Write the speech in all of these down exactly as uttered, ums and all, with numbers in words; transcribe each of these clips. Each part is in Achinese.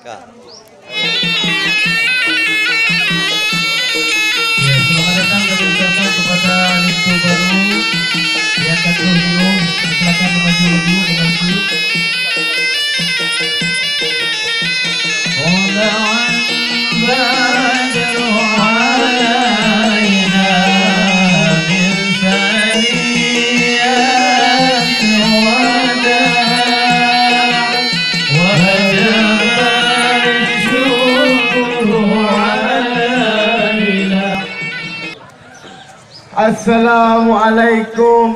Ya, selamat datang kami ucapkan kepada linto baru yang akan terhubung. Silakan maju dulu dengan grup. طلع البدر علينا من ثنيات الوداع وجب الشكر علينا. Assalamualaikum.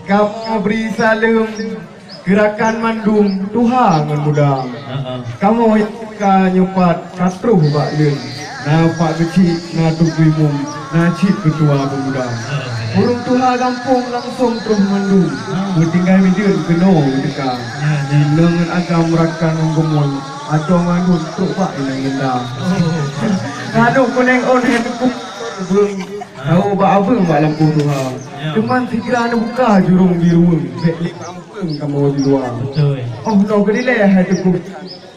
Kamoe bri saleuem keu rakan mandum tuha ngon muda. Heeh. Kamoe ka nyoe pat ka troh bak lôn. Na Pak Geuchik, na Teungku Imum, na cit keutua peumuda. Heeh. Ureueng tuha gampông langsong troh mandum. Heeh. Meutinggai mideuen keunoe geuteuka. Heeh. Inong ngon agam rakan ngon geumoe, atong mandum trok bak inong genda. Oh. Kadu kuneng on hai teungku ureueng. Tahu bak abeueng bak lampôh tuha. Ya. Cuman sigra neubuka jurông di ruweueng, bèk lé kampeueng kamoe di luwa. Beutôi. Oh, noe keudilèe hai teungku.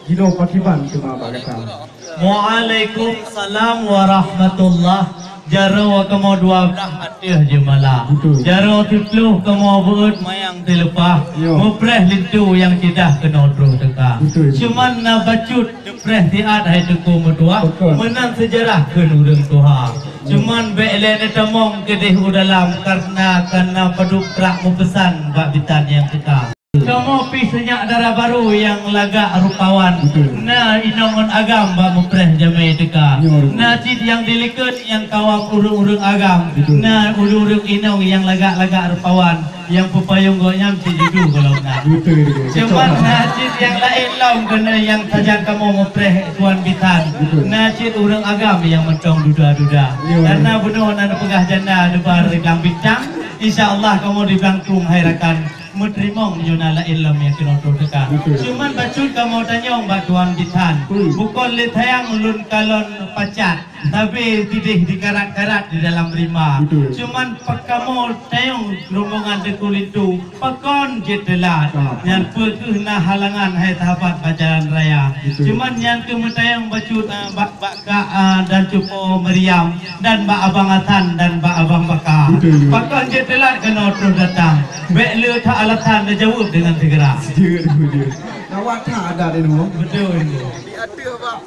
Jinoe pakiban teuma bak gata. Waalaikumsalam warahmatullah. Jaroe kamoe dua blah ateueh jeumala. Beutôi. Jaroe siplôh kamoe beuet mayang teuleupah. Ya. Mupreh linto nyang ceudah keunoe troh teuka. Beutôi. Cuman na bacut Preh siat hai teungku meutuah, beutôi, meunan seujarah kheun ureueng tuha. Cuman bèk lé neutamong keudeh u dalam, kareuna ka na padub prak meupeusan bak bitan nyang teuka. Kamoe pih seunyak dara barô nyang lagak rupawan. Beutôi. Na inong ngon agam bak mupreh jamèe teuka. Nyoe. Na cit nyang dilikot nyang kawam ureueng-ureueng agam. Beutôi. Na ureueng-ureueng inong nyang lagak-lagak rupawan. Nyang peupayong gobnyan cit dudu gohlom na. Beutôi, beutôi. Cuman na cit nyang laén lom keuneuk nyang sajan kamoe mupreh tuan bisan. Beutôi. Na cit ureueng agam nyang mantong duda-duda. Iya. Karena bunoe na neupeugah janda neuba ridang bintang. Insya Allah kamoe di Blangkong hai rakan meuteurimong nyoe na laén lom nyang keunoe troh teuka. Beutôi. Cuman bacut kamoe tanyong bak tuan bisan. Hmm. Bukon lé sayang lôn kalon pacat. Sabe sideh dikarat-karat di dalam rima. Betul. Cuman pakamoe tayong rombongan Teungku Linto, pakon jeuet teulat. Ah. Nyan peu kheueh na halangan hai sahabat bak jalan raya. Betul. Cuman nyan keuh meutayong bacut, ah, bak, bak Kak, ah, dan Cupo Maryam dan bak Abang Hasan dan bak Abang Baka. Betul. Pakon jeuet teulat keunoe troh datang. Bèk le that alasan neujaweueb deungon segera. Jeuet, jeuet. Gawat that adat nyoe. Betul. Di ateueh bak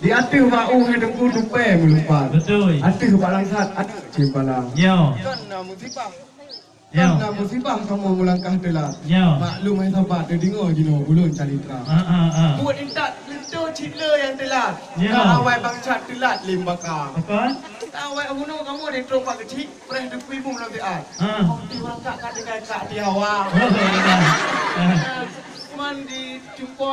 Di ateueh bak u hai Teungku tupai meulumpat. Betul. Ateueh bak langsat aneuk ceumpala. Yo. Kon na musibah. Yo. Kon na musibah kamoe meulangkah teulat. Yo. Maklum hai sahabat, teudeungoe jinoe ulôn calitra. Ah, ah, ah. Buet intat linto cit le nyang teulat. Yo. Ka awai bansa teulat lé baka. Apa? Ka awai bunoe kamoe di troh Pak Geuchik, preh Teungku Imum lam siat. Ah. Di baka ka tinggai kak di hawa. Oh, iya. Ah. Man di Cupo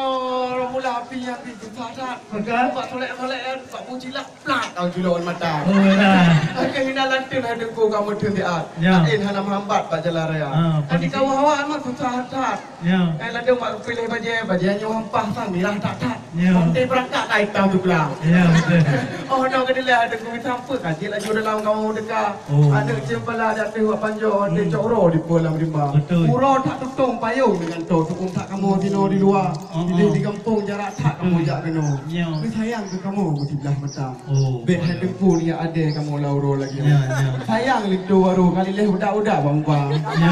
mula api nyang di susah that. Maka? Bak solek-solek nyan, bak bucilah, plak, kau julok mata. Oh, nah. Oke, hina lanteun hai Teungku kamoe teuh siat. Ya. Laén hana meuhambat bak jalan raya. Ah, tadi kau hawa amat susah that. Ya. Eh, ladôm bak piléh bajèe, bajèe nyoe hampah sang mirah that-that. Ya. Monte beurangkat ka itam tu pulang. Ya, betul. Oh, no, keudilèe hai Teungku, sampai ka jeuet laju dalam kamoe teuka. Oh. Aneuk ceumpala di ateueh bak panjoe, watèe cok uroe di peue lam rimba. Betul. Uroe that tutong payong deungon toh, tukong that kamoe sinoe di luwa. Oh, oh. Di gampông jarak that kamoe jak keunoe. Ya. Tapi sayang keu kamoe meusiblah mata. Oh. Bèk hai Teungku nyan adèe kamoe lam uroe lagèe nyoe. Ya, ya. Sayang linto barô, ka lilèe udak-udak bang-bang. Ya.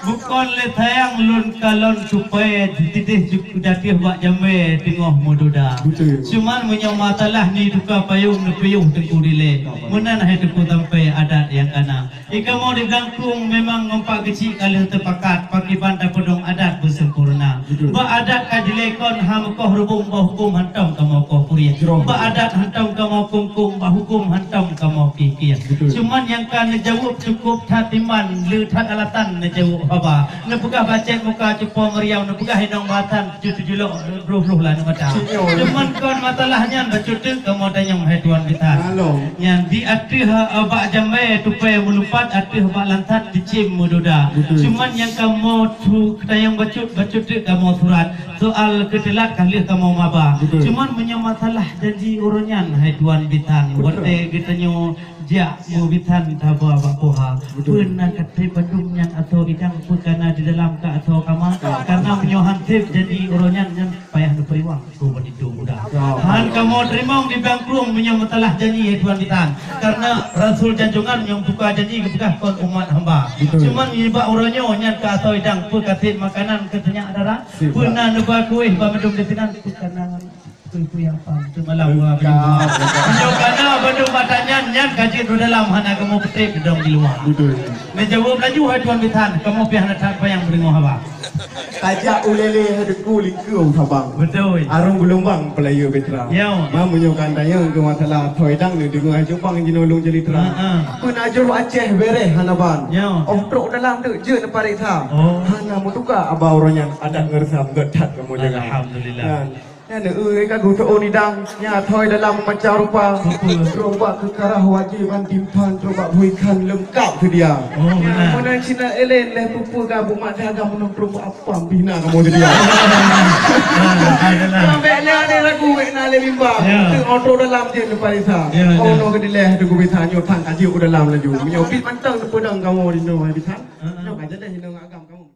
Bukon lé sayang lôn kalon tupai, sideh ju-, ateueh bak jamèe teungoh meududa. Betul. Cuman meunyoe masalah ni tuka payong neupiôh Teungku dilèe. Meunan hai Teungku sampai adat nyang kana. Di kamoe di Blangkong memang ngon Pak Geuchik ka lheueh teupakat, pakriban tapeudong adat beusempurna. Betul. Bak adat ka jilèe kon, ha meukoh reubông, bak hukôm hantom kamoe koh purieh. Jroh. Bak adat hantom kamoe kungkung, bak hukôm hantom kamoe kieh-kieh. Betul. Cuman nyang ka neujaweueb cukôp that iman, le that alasan neujaweueb haba. Neupeugah bacet muka Cupo Maryam, neupeugah inong Hasan, jujulok droe-droe lah neumata. Cuman kon masalah nyan bacut teuk kamoe tanyong hai tuan bisan. Halo. Nyan di ateueh, eh, bak jamèe tupai meulumpat, ateueh bak langsat dicém meududa. Betul. Cuman nyang kamoe tu tanyong bacut, bacut teuk kamoe surat. Soal keu teulat ka lheueh kamoe maba. Betul. Cuman meunyoe masalah janji uroe nyan hai tuan bisan, betul, watèe geutanyoe jak meubisan taba bak poha. Betul. Peue na ka trép bandum nyan asoe idang, peue ka na di dalam ka asoe kama. Ka. Karena meunyoe han trép janji uroe nyan, nyan payah neupeurewa. Keu bak itu. Han kamoe teurimong di Bangkrueng meunyoe meusalah janji, hai Tuan Bisan. Karena Rasul Janjongan nyang tuka janji geupeugah kon umat hamba. Betul. Cuman nibak uroe nyoe nyan ka asoe idang, peu ka sép makanan keu sinyak dara, peu na neuba kuéh ban mandum di sinan, peu ka na kuéh-kuéh apam teumalam. Lengkap, lengkap. Meunyoe ka na bandum bak tanyan, nyan ka jeuet u dalam, hana kamoe peutrép dong di luwa. Betul. Neujaweueb laju, hai Tuan Bisan, kamoe pih hana that payang meudeungoe haba. Tajak u lélé hai Teungku lingkeu u sabang. Beutôi. Arung geulumbang peulayeue Petra. Yo. Ma meunyoe ka tanyong keu masalah asoe idang, neudeungoe hai Jopang jinoe lôn calitra. Ha, ha. Peunajoh Aceh bereh hana ban. Yo. Oh trok dalam deuk jeuet neupareksa. Oh. Hana meutuka aba uroe nyan, adat ngon reusam gét that kamoe jaga. Alhamdulillah. Kan? Nyan, eh, ka geuteuôn idang, nyan asoe dalam macam rupa. Betul. Trok bak keukarah wajéb ban timphan, trok bak bui khan leungkap seudia. Oh, benar. Meunan cina élen lé pupu ka bumat dagang meunong trok bak apam pih na kamoe seudia. Ah, adalah. Sampai lé ada lagu wek na lé bimbang. Ya. Teu oto dalam je neupareksa. Ya, ya. Oh, no keudileh tu ku bisa nyoe thang kaji u dalam laju. Meunyoe bit mantong neupeudong kamoe di noe bisa. Ah, ah. Nyoe ka jeuleh inong agam kamoe.